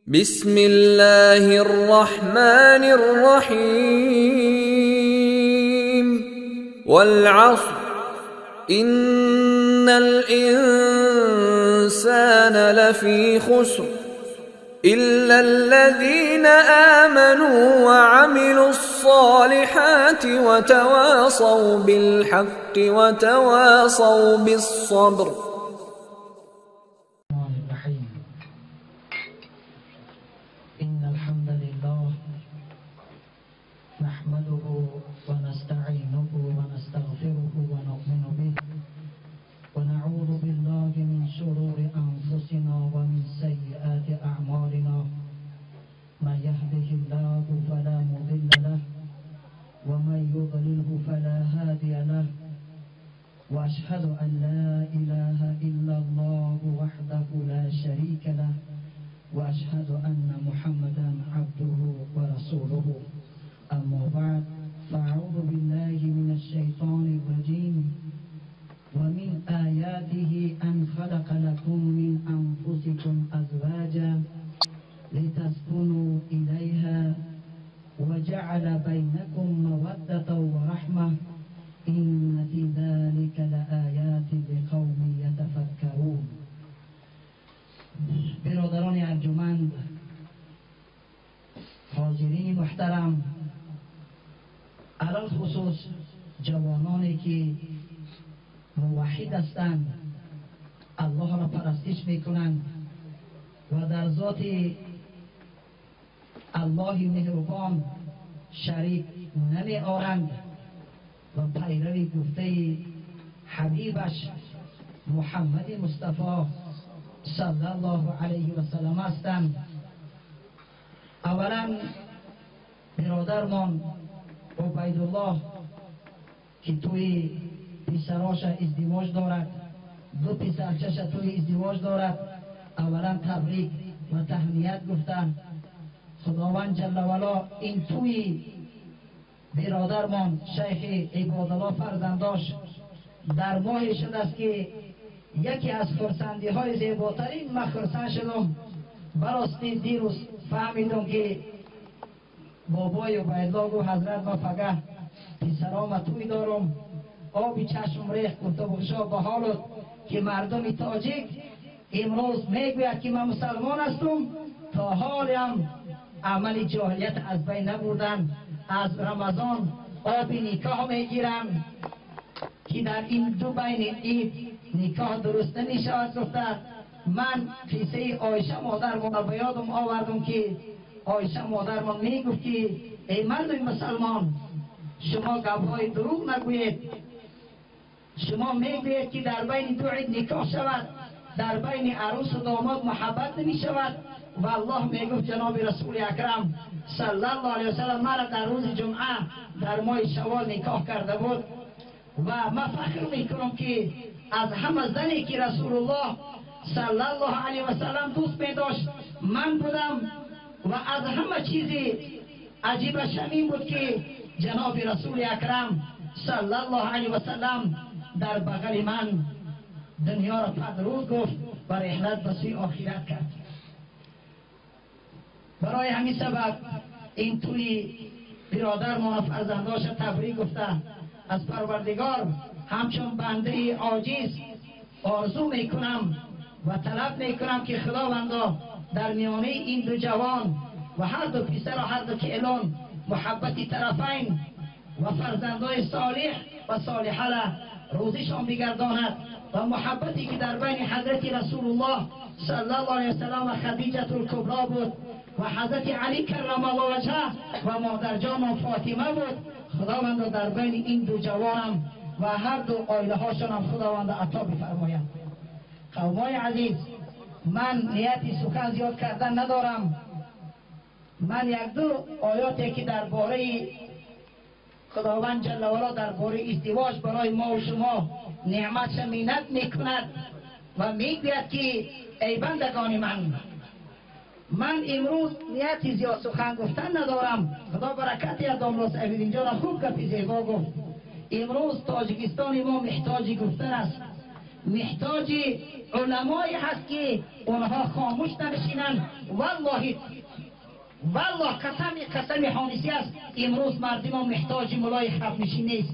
بسم الله الرحمن الرحيم والعصر إن الإنسان لفي خسر إلا الذين آمنوا وعملوا الصالحات وتواصوا بالحق وتواصوا بالصبر. إن الحمد لله نحمده ونستعينه ونستغفره ونؤمن به ونعوذ بالله من شرور أنفسنا ومن سيئات أعمالنا من يهده الله فلا مضل له ومن يضلله فلا هادي له وأشهد أن لا إله إلا الله وحده لا شريك له وأشهد أن محمدا عبده ورسوله. أما بعد، فأعوذ بالله من الشيطان الرجيم. ومن آياته أن خلق لكم من أنفسكم أزواجا لتسكنوا إليها وجعل بينكم مودة ورحمة إن في ذلك لآيات لقوم يتفكرون. برادران ارجمند، حاضرین محترم، علی‌الخصوص جوانانی که موحد هستند، الله را پرستش میکنند و در ذات الله مهربان شریک نمی آرند و پیروی گفته حبیبش محمد مصطفی صلی الله علیه و سلم هستند. اولا برادرمان عبیدالله که توی پسراش ازدواج دارد، دو پسرچش توی ازدواج دارد، اولا تبریک و تهنیت گفتن. خداوند جل وعلا این توی برادرمان شیخ عبادالله فرزنداش در ماه شده است که یکی از خرسندی های زیباترین من خرسند شدم. براستی دیروز فهمیدم که بابای عبیدالله گفت حضرت ما فقط پسرام توی دارم، آبی چشم ریخت، گفت بخشا به حالت که مردم تاجیک امروز میگوید که من مسلمان هستم، تا حالم عمل جاهلیت از بین نبردن. از رمضان آب نکاح میگیرم که در این دو بین عید نکاح درست نمیشود. گفته من قصه عایشه مادرمان را به یادم آوردم که عایشه مادرمان میگفت که ای مردم مسلمان، شما گپهای دروغ نگویید. شما میگویید که در بین دو عید نکاح شود، در بین عروس و داماد محبت نمی شود. و الله میگفت جناب رسول اکرم صلی الله علیه وسلم مرا در روز جمعه در ماه شوال نکاح کرده بود و من فخر میکنم که از همه زنی که رسول الله صلی الله علیه وسلم دوست میداشت من بودم. و از همه چیزی عجیبش همین بود که جناب رسول اکرم صلی الله علیه وسلم در بغل من دنیا را پدرود گفت و رحلت به سوی آخرت کرد. برای همین سبب این توی برادرمان و فرزنداش تبریک گفته از پروردگار همچون بنده عاجز آرزو میکنم و طلب میکنم که خداوندا در میانه این دو جوان و هر دو پسر و هر دو کعلان محبت طرفین و فرزندای صالح و صالحه را روزشان بگرداند و محبتی که در بین حضرت رسول الله صلی الله علیه وسلم و خدیجه الکبرا بود و حضرت علی کرم الله وجهه و مادر جان فاطمه بود، خداوند در بین این دو جوانم و هر دو عائله هاشان هم خداوند عطا بفرماید. قومای عزیز، من نیت سخن زیاد کردن ندارم. من یک دو آیاتی که درباره خداوند جل وعلا درباره ازدواج برای ما و شما نعمت منت میکند و میگوید که ای بندگان من، من امروز نیت زیاد سخن گفتن ندارم. خدا برکت داملاس عبیدین جان خوب گپی زیبا گفت. امروز تاجیکستان ما محتاج گفتن است، محتاج علمایی هست که اونها خاموش ننشینند. والله والله قسم حانسی است، امروز مردم ما محتاج ملای خفنشین نیست.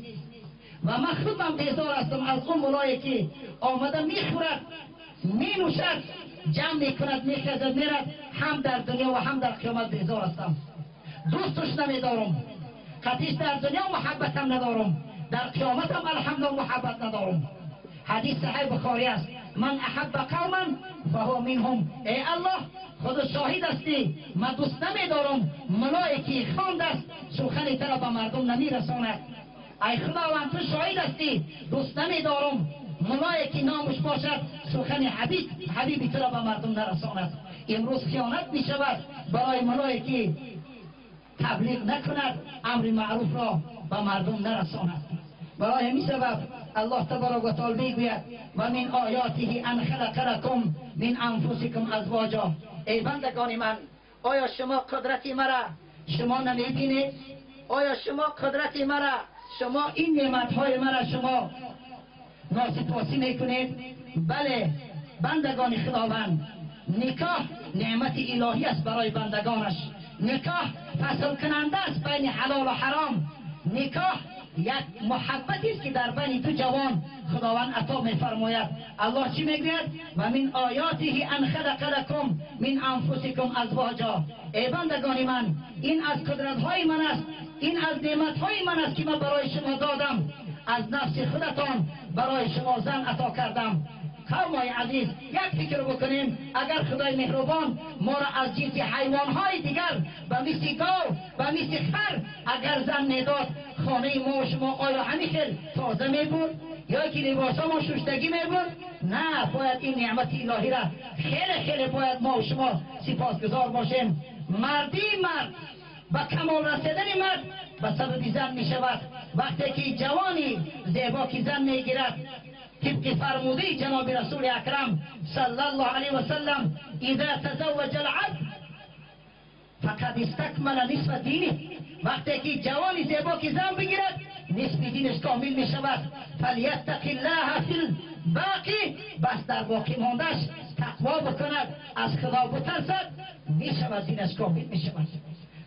و من خودم بیزار هستم از اون ملایی که آمده میخورد، مینوشد، جمع میکند، میخزد، میرد. هم در دنیا و هم در قیامت بیزار هستم. دوستش نمیدارم، قطیش در دنیا محبتم ندارم، در قیامتم الحمدلله محبت ندارم. حدیث صحیح بخاری است، من احب قوما فهو منهم. ای الله خود شاهد هستی، من دوست نمیدارم ملایی که خواند است سخن ترا به مردم نمیرساند. ای خداوند تو شاهد هستی، دوست نمیدارم ملایی که نامش باشد سخن حبیبی ترا به مردم نرساند. امروز خیانت میشود برای ملایی که تبلیغ نکند، امر معروف را به مردم نرساند. برای همین سبب الله تبارک و تعالی میگوید و من آیاته ان خلق لکم من انفسکم ازواجا. ای بندگان من، آیا شما قدرت مرا شما نمیبینید؟ آیا شما قدرت مرا، شما این نعمتهای مرا شما ناسپاسی میکنید؟ بله بندگان خداوند، نکاح نعمت الهی است برای بندگانش. نکاح فصل کننده است بین حلال و حرام. نکاح یک محبتی است که در بین دو جوان خداوند عطا می‌فرماید. الله چی میگوید؟ و من آیاته ان خلق لکم من انفسکم ازواجا. ای بندگان من، این از قدرت‌های من است، این از نعمت‌های من است که من برای شما دادم، از نفس خودتان برای شما زن عطا کردم. قومای عزیز، یک فکر بکنیم، اگر خدای مهربان ما را از جنس حیوانهای دیگر به مثل گاو به مثل خر اگر زن میداد، خانه ما و شما آیا همین خیل تازه می بود یا که لباس ما شستگی می بود؟ نه، باید این نعمت الهی را خیلی خیلی باید ما و شما سپاسگزار باشیم. مردی مرد به کمال رسیدن مرد به سبب زن می شود. وقتی که جوانی زیبا که زن می گیرد، طبق فرموده جناب رسول اکرم صلی الله علیه و سلم، اذا تزوج العبد فقد استکمل نصف دینه. وقتی که جوانی زیبا که زن بگیرد، نصف دینش کامل می شود. فلیتق الله فی الباقی، بس در باقی ماندش تقوا بکند، از خدا بترسد، می شود دینش کامل می شود.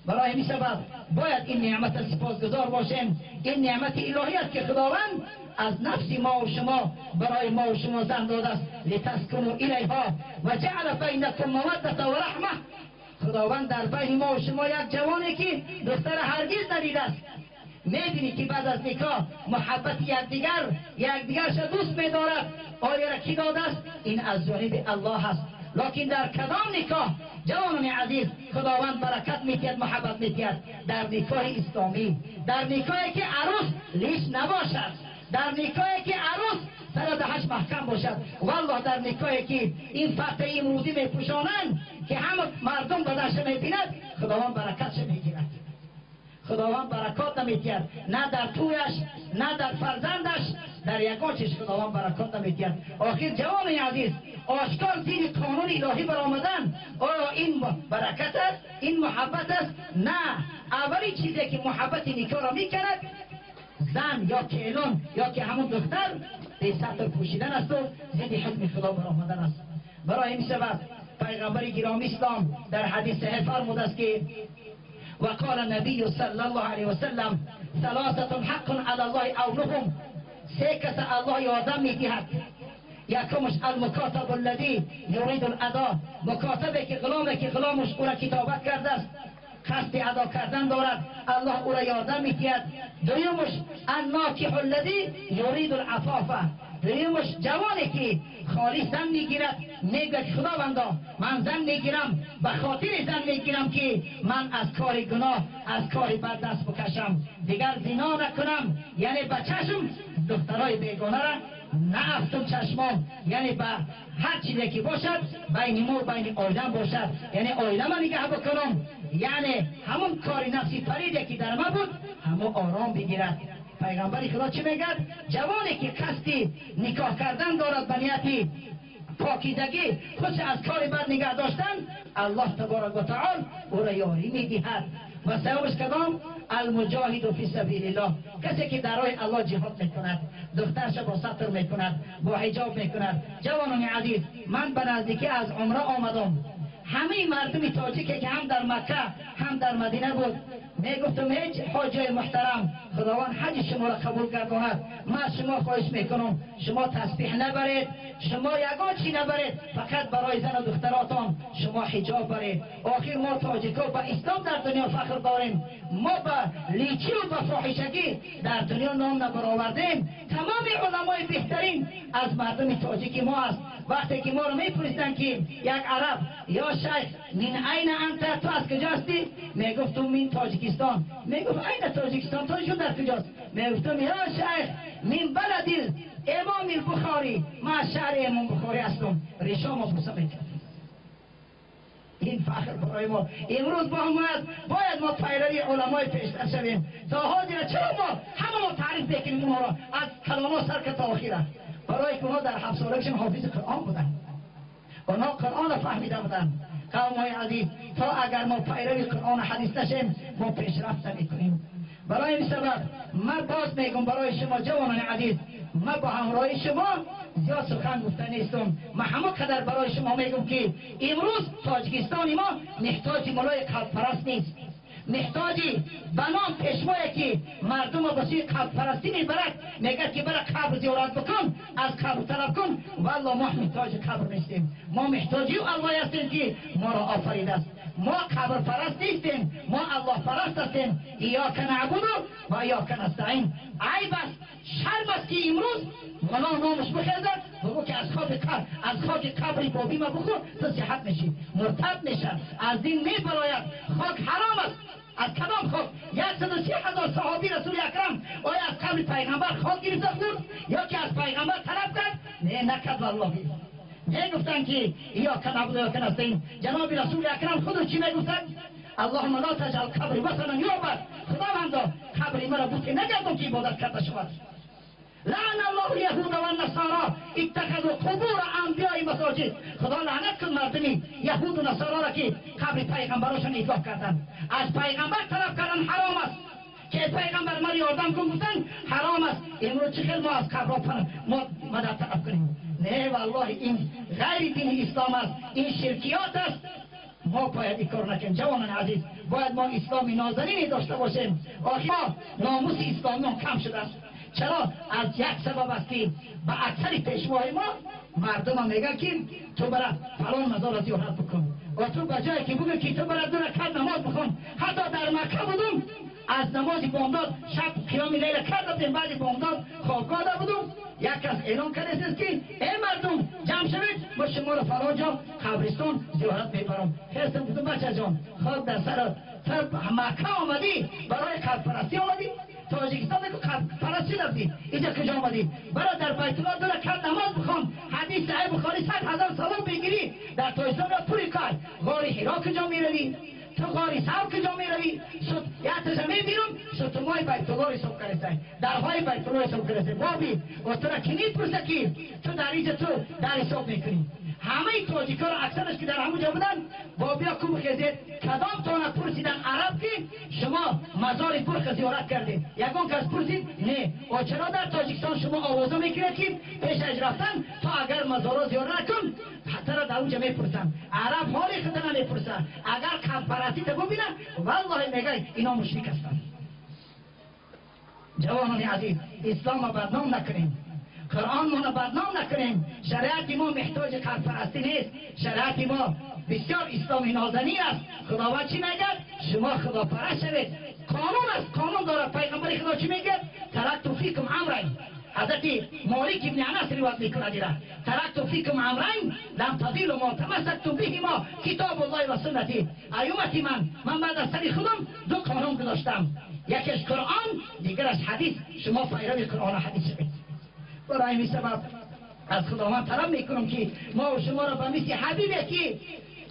برای همین سبب باید این نعمت سپاسگزار باشیم. این نعمت الهی است که خداوند از نفس ما و شما برای ما و شما زن داده است. لتسکنوا الیها و جعل بینکم موده و رحمه. خداوند در بین ما و شما یک جوانی که دختر هرگز ندیده است، میبینی که بعد از نکاح محبت یکدیگرش دوست میدارد. آیا را کی داده است؟ این از جانب الله است. لکن در کدام نکاح جوانان عزیز خداوند برکت میتید، محبت میتید؟ در نکاح اسلامی، در نکاحی که عروس لیش نباشد، در نکاحی که عروس سر دهش محکم باشد. والله در نکاحی که این فتح امروزی میپوشانند که همه مردم بدنش میبیند، خداوند برکتش میگیرد. خداوند برکات نمیتید، نه در تویش نه در فرزندش، در یگان چیز خداوند برکات نمیتید. آخر جوان عزیز، آشکار زیر قانون الهی برآمدن، آیا این برکت است؟ این محبت است؟ نه. اولی چیزی که محبت نکاح را میکند، زن یا کلون یا که همون دختر به ستر پوشیدن است و ضد حکم خدا برآمدن است. برای این سبب پیغمبر گرامی اسلام در حدیث صحیح فرموده است که وقال النبي صلى الله عليه وسلم ثلاثة حق على الله عونهم. سه کس الله یادم میدهد. یکمش المکاتب الذي يريد الاداء، مکاتبه که غلامه که غلامش او را کتابت کرده است، قصد ادا کردن دارد، الله او را یادم میدهد. دویمش الناکح الذي يريد العفاف، دویمش جوانی که خالی زن میگیرد، میگه خداوندا من زن میگیرم، به خاطر زن میگیرم که من از کار گناه، از کار بد دست بکشم، دیگر زنا نکنم، یعنی به چشم دخترای بیگانه را نافتم چشمان، یعنی به هر چیزی که باشد بین ما و بین آیلم باشد، یعنی آیلم را نگه بکنم، یعنی همون کار نفسی پریده که در ما بود همون آرام بگیرد. پیغمبر خدا چی میگه؟ جوانی که قصد نکاح کردن دارد به نیت پاکیزگی، خودش از کار بد نگه داشتن، الله تبارک و تعالی او را یاری میدهد. و سومش کدام؟ المجاهد فی سبیل الله، کسی که در راه الله جهاد میکند، دخترش با ستر میکند، با حجاب میکند. جوانان عزیز، من به نزدیکی از عمره آمدم، همه مردم تاجیکی که هم در مکه هم در مدینه بود، میگفتم هیچ حاجی محترم، خداوند حج شما را قبول گرداند، من از شما خواهش میکنم شما تسبیح نبرید، شما یگان چی نبرید، فقط برای زن و دختراتان شما حجاب برید. آخر ما تاجیکا با اسلام در دنیا فخر داریم، ما با لیچی و با فاحشگی در دنیا نام نبرآوردیم. تمام علمای بهترین از مردم تاجیک ما است. وقتی که ما رو میپرسیدن که یک عرب یا شیخ من عین انت، تو از کجا هستی؟ میگفتم من تاجیکستان. میگفت عین تاجیکستان، تاجیکستان در کجاست؟ میگفتم یا شیخ من بلد امام البخاری، من از شهر امام بخاری هستم. ریشام بوسه میکرد. این فخر برای ما امروز با هم است. باید ما پیروی علمای پیشتر شویم. تا حاضر چرا ما همه ما تعریف بکنیم اونها را از کلاما سر که تا آخیره؟ برای که اونها در 7 سالگیشون حافظ قرآن بودن، اونها قرآن را فهمیده بودن. قوم های عزیز، تا اگر ما پیروی قرآن و حدیث نشیم ما پیشرفت نمیکنیم. برای این سبب من باز میگم برای شما جوانان عزیز، من با همراهی شما زیاد سخن گفته نیستم. من همه قدر برای شما میگم که امروز تاجیکستان ما محتاج ملای قلب پرست نیست، محتاجی به نام پیشوایی که مردم به سوی قبر پرستی میبرد، میگه که برای قبر زیارت بکن، از قبر طلب کن. والله ما محتاج قبر نیستیم، ما محتاجی الله هستیم که ما را آفریده است. ما قبر پرست نیستیم، ما الله پرست هستیم. ایاک نعبد و ایاک نستعین. عیب است، شرم است که امروز ملا نامش بخیزد بگو که از خاک قبر بابی ما بخور تو صحت میشی، مرتد میشه، از دین میبراید. خاک حرام است. از کدام خاک؟ 130,000 صحابی رسول اکرم آیا از قبر پیغمبر خاک گرفته خورد یا که از پیغمبر طلب کرد؟ نه، نکرد. والله میگفتن که ایاک نعبد و ایاک نستعین. جناب رسول اکرم خود چی میگفتن؟ اللهم لا تجعل قبری وثنا یعبد. خداوندا قبر مرا بت نگردان که عبادت کرده شود. لعن الله اليهود والنصارى اتخذوا قبور انبیاء مساجد. خدا لعنت کن مردمی یهود و نصارا را که قبر پیغمبراشان نگاه کردن، از پیغمبر طلب کردن حرام است، که پیغمبر ما یاردم کن گفتن حرام است. امروز چه خیلی ما از قبر ما مدد طلب کنیم؟ نه والله این غیر دین اسلام است، این شرکیات است. ما باید این کار نکنیم جوانان عزیز. باید ما اسلامی نازنینی داشته باشیم. آخر ناموس اسلامی کم شده است. چرا؟ از یک سبب است که به اکثر پیشوای ما مردم هم میگن که تو برای فلان مزار زیارت بکن، و تو به جایی که بگه که تو برای 2 رکعت نماز بخون. حتی در مکه بودم، از نماز بامداد شب قیام لیل کردم، بعد بامداد خوابگاه بودم، یک کس اعلام کرده است که ای مردم جمع شوید، ما شما را فلان جا قبرستان زیارت میبرم. خیستم گفتم بچه جان، خاک در سرت، مکه آمدی برای قبر پرستی آمدی، تاجیکستان که قبر پرستی رفتی، اینجا کجا آمدی؟ برای در بیت الله 2 رکعت نماز بخوان، حدیث صحیح بخاری 100,000 سلام بگیری، در تاجیکستان را پوری کار. غار حرا کجا میروی؟ تو غار ثور کجا میروی؟ یک تشه میبینم ستونهای بیت الله حساب کرده، درهای بیت الله حساب کرده. بابی و تو را کی میپرسه که تو در اینجا تو در حساب میکنی؟ همه تاجیکا را اکثرش که در همونجا بودن بابیا کو بخیزید کدام تانه پرسیدن عرب که شما مزار برخ زیارت کردید؟ یکان کس پرسید نه. و چرا در تاجیکستان شما آوازه میکنید که پیش از رفتن تا اگر مزارا زیارت نکن حتی را در اونجا میپرسن؟ عرب حال خود نمیپرسن. اگر قبر پرستی ته ببینن والله میگه اینا مشرک هستند. جوانان عزیز، اسلام را بدنام نکنیم، قرآن ما را بدنام نکنیم. شریعت ما محتاج قبر پرستی نیست. شریعت ما بسیار اسلامی نازنین است. خداوند چی میگه؟ شما خدا پرست شوید. قانون است، قانون دارد. پیغمبر خدا چی میگه؟ ترکت فیکم امرین. حضرت مالک ابن انس روایت میکند ایرا ترکت فیکم امرین لم تضلوا ما تمسکتم بهما کتاب الله و سنتی. ای امتی من بعد از سر خودم 2 قانون گذاشتم، یکیش قرآن، دیگرش حدیث. شما پیرو قرآن و حدیث شوید. برای این سبب از خداوند طلب میکنم که ما و شما را به مثل حبیبی که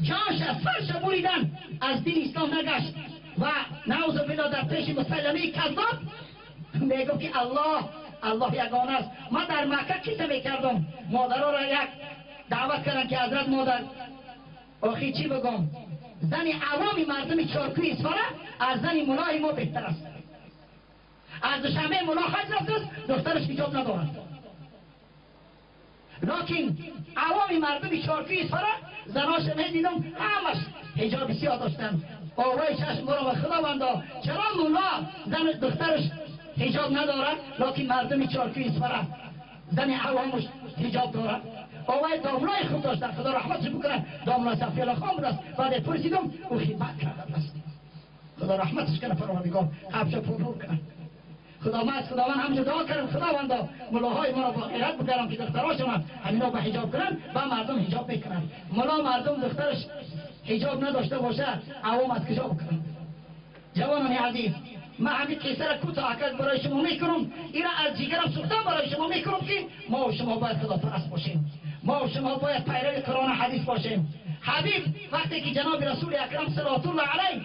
جانش از سرش بریدن از دین اسلام نگشت و نعوذ بالله در پیش مسلمه کذاب میگم که الله الله یگانه است. من در مکه چیزا میکردم، مادرها را یک دعوت کردن که حضرت مادر آخی چی بگم، زن عوامی مردم چارکوی اسفاره از زن ملای ما بهتر است. از دوشنبه ملا حج رفته است، دخترش حجاب ندارد. لکن عوامی مردم چارکوی اسفاره زناش میدیدم همش حجاب سیاه داشتن. آوای چشم برو و خداوندا چرا ملا زن دخترش حجاب ندارد لکن مردم چارکوی اسفاره زن عوامش حجاب دارد؟ آوای داملای خوب داشتن، خدا رحمتش بکنه، داملای صفی‌الله خان بود است. بعد پرسیدم او خدمت کرده است، خدا رحمتش کنه پروردگار، قبرش پرنور کنه. خداوند خداوند همینجا دعا کردم خداوندا ملاهای ما را با غیرت بگرم که دختراشون همینا به حجاب کنن و مردم حجاب میکنن. ملا مردم دخترش حجاب نداشته باشه عوام از کجا بکنن؟ جوانان عزیز، من همین قصه را کوتاه برای شما میکنم، اینا از جیگرم سوختم برای شما میکنم که ما و شما باید خداپرست باشیم، ما و شما باید پیرو قرآن و حدیث باشیم. حبیب وقتی که جناب رسول اکرم صلوات الله علیه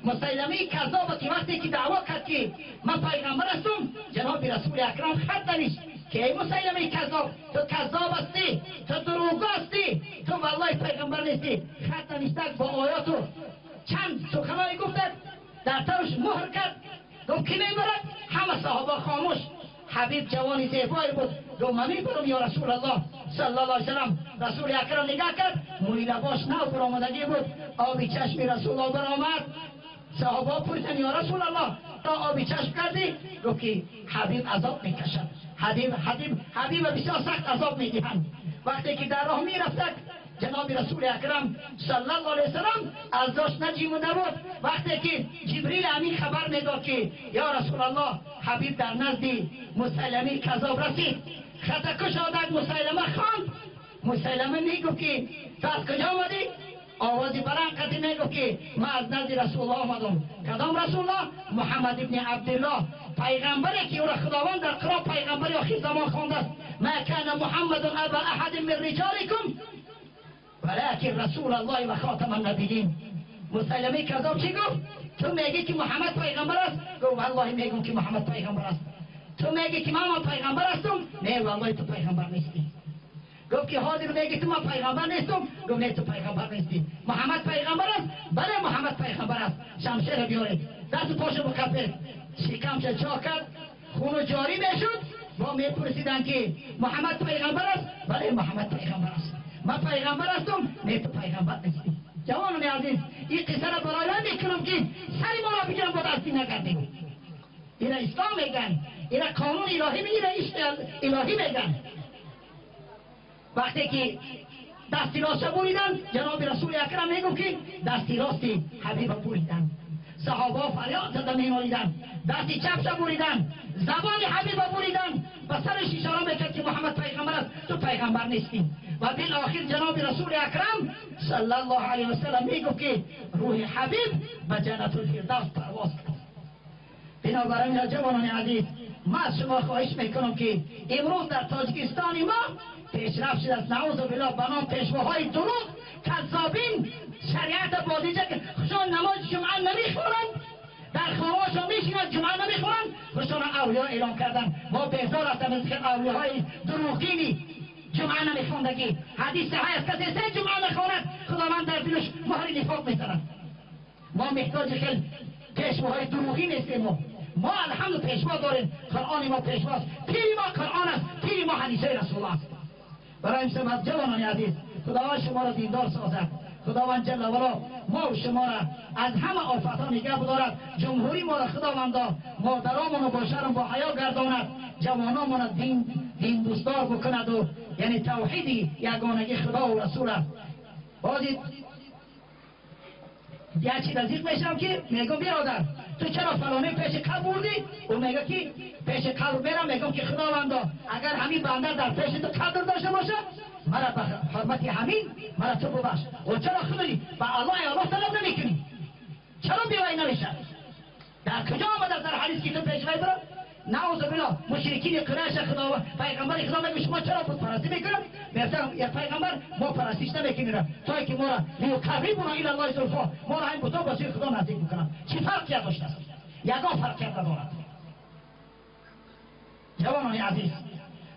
مسیلمه کذاب که وقتی که دعوا کرد که من پیغمبر هستم، جناب رسول اکرم خط نوشت که ای مسیلمه کذاب، تو کذاب هستی، تو دروغگو هستی، تو والله پیغمبر نیستی. خط نوشته با آیات و چند سخنایی گفت، در ترش مهر کرد، گفت کی میبرد؟ همه صحابه خاموش. حبیب جوانی زیبایی بود، گفت من میبرم یا رسول الله صلی الله علیه وسلم. رسول اکرم نگاه کرد، موی لباس نو برآمدگی بود، آبی چشم رسول الله برآمد. صحابه پرسیدن یا رسول الله تا آبی چشم کردی؟ گفت که حبیب عذاب میکشد، حبیب حبیب حبیب بسیار سخت عذاب میدهند. وقتی که در راه میرفت جناب رسول اکرم صلی الله علیه وسلم از داشت نجی مونده بود. وقتی که جبریل امین خبر میداد که یا رسول الله حبیب در نزد مسیلمه کذاب رسید، خط کشادک مسیلمه خواند. مسیلمه میگفت که تو از کجا آمدی؟ آوازی بلند قطعی میگفت که من از نزد رسول الله آمدم. کدام رسول الله؟ محمد ابن عبدالله، پیغمبری که او را خداوند در قرآن پیغمبر آخر زمان خوانده است. ما کان محمد ابا احد من رجالکم ولكن رسول الله و خاتم النبیین. مسیلمه کذاب چی گفت؟ تو میگی که محمد پیغمبر است؟ گفت والله میگم که محمد پیغمبر است. تو میگی که من پیغمبر هستم؟ نه والله تو پیغمبر نیستی. گفت که حاضر میگی تو من پیغمبر نیستم؟ گفت نه تو پیغمبر نیستی. محمد پیغمبر است؟ بله محمد پیغمبر است. شمشیر بیارید، دست پاشو بکپید، شکمش چاک کرد، خون جاری میشد. با میپرسیدن که محمد پیغمبر است؟ بله محمد پیغمبر است. من پیغمبر هستم؟ نه تو پیغمبر نیستی. جوانان عزیز، این قصه را برای من میکنم که سر ما را بگیرم با دستی نکردیم. اینا اسلام میگن، اینا قانون الهی میگن، عشق الهی میگن. وقتی که دستی راست بریدن، جناب رسول اکرم میگو که دستی راستی حبیب بریدن، صحابه فریاد زدن مینالیدن، دستی چپش بریدن، زبان حبیب بریدن و سرش اشاره میکرد که محمد پیغمبر است، تو پیغمبر نیستی. و بالآخر جناب رسول اکرم صلی الله علیه و سلم میگو که روح حبیب به جنت الفردوس پرواز کرد. بنابراین جوانان عزیز، ما از شما خواهش میکنم که امروز در تاجیکستان ما پیشرفت شده است، نعوذ بالله، به نام پیشواهای دروغ کذابین، شریعت بازیچه که خودشان نماز جمعه نمیخورند، در خانه‌هاشان میشینند جمعه نمیخورند، خودشان اولیا اعلام کردن. ما بیزار هستم از که اولیاهای دروغینی جمعه نمیخوندگی. حدیث صحیح است کسی سه جمعه نخواند خداوند در دلش مهر نفاق میزند. ما محتاج خیلی پیشواهای دروغی نیستیم. ما الحمد پیشوا داریم، قرآن ما پیشواست، پیر ما قرآن است، پیر ما حدیث رسول است. برای این سبب جوانان عزیز، خداوند شما را دیندار سازد، خداوند جل وعلا ما و شما را از همه آفت‌ها نگه بدارد. جمهوری ما را خداوندا مادرامون با شرم با حیا گرداند، جوانامون را دین دوستدار بکند و یعنی توحیدی یگانگی خدا و رسول است. بازی یک چیز نزدیک میشم که میگم برادر تو چرا فلانی پیش قبر بردی؟ او میگه که پیش قبر برم، میگم که خداوندا اگر همین بنده در پیش تو قدر داشته باشه مرا به حرمت همین مرا تو ببخش. و چرا خدایی به الله الله طلب نمیکنی؟ چرا بیوای نمیشه؟ در کجا آمده در حدیث که تو پیش وی برم؟ نعوذ بالله مشرکین قریش خدا پیغمبر خدا میگه شما چرا بت پرستی میکنید؟ میگه یا پیغمبر ما پرستش نمیکنیم تا اینکه ما را لیقربونا الی الله زلفا، ما را این بتا به سوی خدا نزدیک بکنند. چه فرقی داشته است؟ یگان فرقیت ندارد. جوانان عزیز،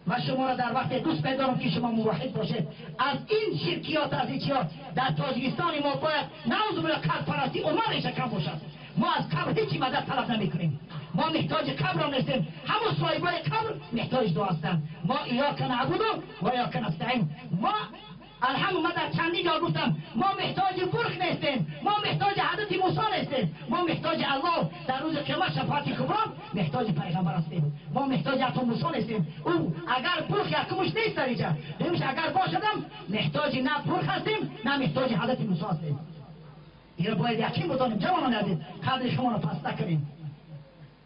من شما را در وقت دوست می‌دارم که شما موحد باشید. از این شرکیات، از این چیات در تاجیکستان ما باید نعوذ بالله قبرپرستی عمر کم باشد. ما از قبر هیچی مدد طلب نمی‌کنیم. ما محتاج قبر هم نیستیم. همون صاحبای قبر محتاج دعا هستند. ما ایاک نعبد و ایاک نستعین. ما الحمد در چندین جا گفتم ما محتاج برخ نیستیم، ما محتاج حضرت موسی نیستیم، ما محتاج الله در روز قیامت شفاعت کبرا محتاج پیغمبر هستیم. ما محتاج حتی موسی نیستیم. او اگر برخ یکمش نیست در اینجا، نمیشه اگر باشدم محتاج نه برخ هستیم نه محتاج حضرت موسی هستیم. این باید یقین بدانیم جوانان عزیز، قدر شما را پس نکنیم.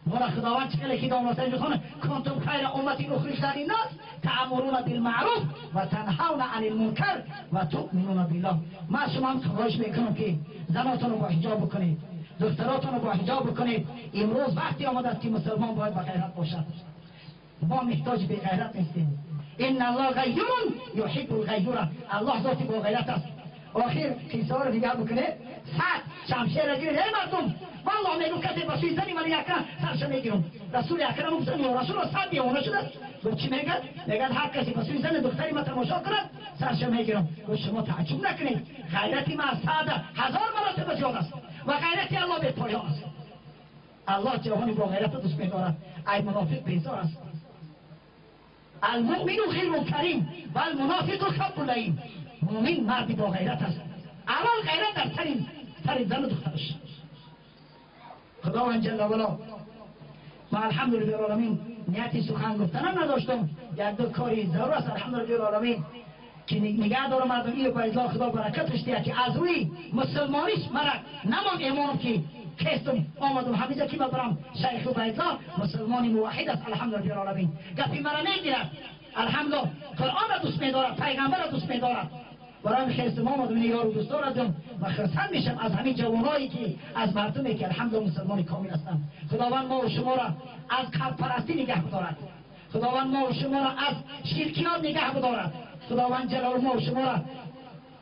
ما را خداوند چه که دامنتر میخوانه کنتم خیر امتی اخرجت للناس تأمرون بالمعروف و تنهون عن المنکر و تؤمنون بالله. ما شما هم خواهش میکنم که زناتون رو با حجاب بکنید، دختراتون رو با حجاب بکنید. امروز وقتی آمده است که مسلمان باید با غیرت باشد. ما محتاج به غیرت نیستیم. ان الله غیور یحب الغیور. الله ذاتی با غیرت است. آخر قصه رو نگاه بکنه، صد شمشیر را گیرید ای مردم، والله میگم کسی با سوی زنی من یکرم سرش میگیرم. رسول اکرم گفتن یا رسول الله صد دیوانه شده است. گفت چی میگه؟ میگه هر کسی با سوی زن دختری ما تماشا کند سرش میگیرم. گفت شما تعجب نکنید، غیرت ما از صد هزار مراتب زیاد است و غیرت الله به پایان است. الله جوانی با غیرت دوست میدارد. ای منافق بیزار است. المؤمن خیر کریم و المنافق خب لئیم. مؤمن مردی با غیرت است. اول غیرت در سر زن و دخترش. خداوند جل وعلا ما الحمدلله العالمین نیتی سخن گفتنم نداشتم، یک دو کاری ضرور است الحمدلله العالمین که نگه دارم مردم. اینو با ازا خدا برکتش دیه که از روی مسلمانیش مرا نمان ایمانم که خستم آمدم همیشه که برم شیخ بیضا مسلمانی موحد است الحمدلله العالمین. گپی مرا میگیرد الحمدلله، قرآن را دوست میدارد، پیغمبر را دوست میدارد. برای خیستم آمدم این یارو دوست دارم و خرسند میشم از همین جوانایی که از مردمی که الحمدلله مسلمان کامل هستند. خداوند ما و شما را از قبرپرستی نگه بدارد. خداوند ما و شما را از شرکیات نگه بدارد. خداوند جلال ما و شما را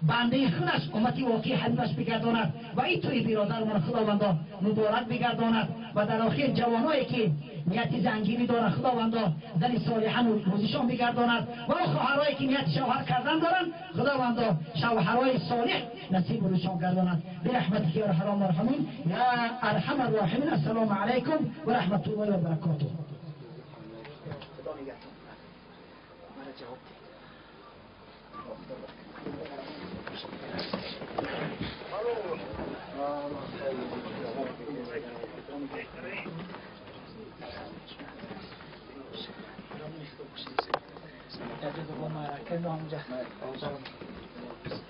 بنده خودش امتی واقعی حبیبش بگرداند و این توی برادرمان خداوندا مبارک بگرداند. و در آخر جوانایی که نیت زنگیری دارند خداوندا زن صالحا روزشان بگرداند و خواهرایی که نیت شوهر کردن دارند خداوندا شوهرای صالح نصیب روزشان گرداند. برحمتک یا ارحم الراحمین یا ارحم الراحمین. السلام علیکم و رحمت الله و برکاته. خدا نگهدار. مرا جواب ده.